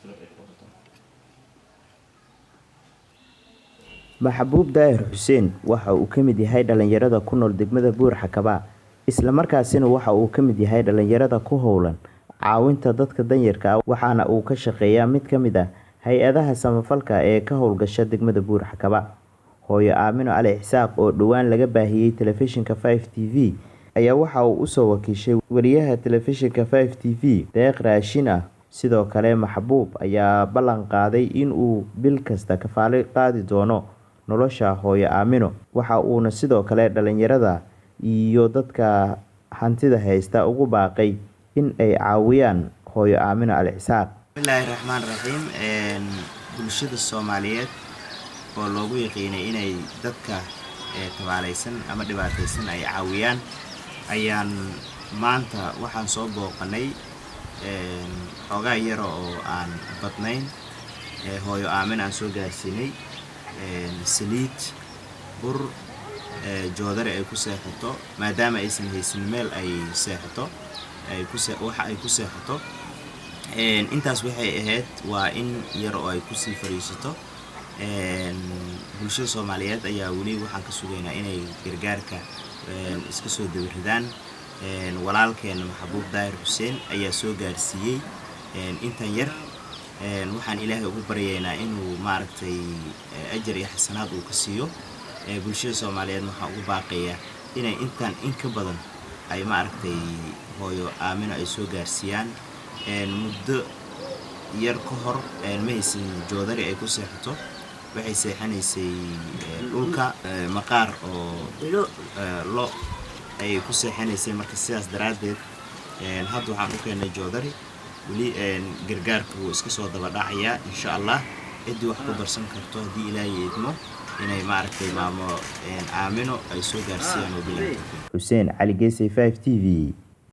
Ay ku goosato. Maxabuub Daahir Xuseen waxa uu ka mid yahay dhalinyarada ku nool degmada Buur Xakaba, isla markaasina waxa uu ka mid yahay dhalinyarada ku howlan caawinta dadka danyarka ah, waxaana uu ka shaqeeyaa mid ka mid ah hay-adaha samafalka ee ka howlgasha degmada Buur Xakaba. Hooyo Aamino Cali Isaaq oo dhowaan laga baahiyey telefishinka 5 TV ayaa waxa uu usoo wakiishay wariyaha telefishinka 5 TV deeq raashin ah. Sidoo kale Maxbuub ayaa ballan qaaday in uu bil kasta kafaalo qaadi doono nolosha hooyo Aamino, waxa uuna sidoo kale dhalinyarada iyo dadka hantida haysta ugu baaqay in ay caawiyaan hooyo Aamino Cali Isaaq. Bismillaahi raxmaan raxiim. Bulshada Soomaaliyeed oo loogu yaqiinay inay dadka tabaalaysan ama dhibaataysan ay caawiyaan ayaan maanta waxaan soo booqanay xoogaa yara oo aan badnayn, hooyo Aamin aan soo gaarsiinay saliid, bur, joodari ay ku seexato, maadaama aysan haysan meel ay seexato, ay ku waxa ay ku seexato. Intaas waxay ahayd waa in yar oo ay kusii fadhiisato. Bulshada Soomaaliyeed ayaa weli waxaan ka sugaynaa inay gargaarka iska soo dabaridaan. Walaalkeena Maxabuub Daahir Xuseen ayaa soo gaarsiiyey intan yar. Waxaan Ilaahay ugu baryaynaa inuu, maaragtay, ajar iyo xasanaad uu ka siiyo. Bulshada Soomaaliyeed waxaan ugu baaqayaa inay intan in ka badan ay, maaragtay, hooyo Aamino ay soo gaarsiiyaan. Muddo yar ka hor ma haysan joodari ay ku seexato, waxay seexanaysay dhulka, maqaar oo lo ayay ku seexanaysay. Marka sidaas daraaddeed hadda waxaan u keenay joodari. Weli gargaarku wuu iska soo daba dhacayaa, insha Allah. Ciddii wax ku darsan karto, haddii Ilaahay idmo, inay, maaragtay, maamo Aamino ay soo gaarsiiyaan. Wabilahi tawfiiq. Xuseen Cali Geesay, 5 TV.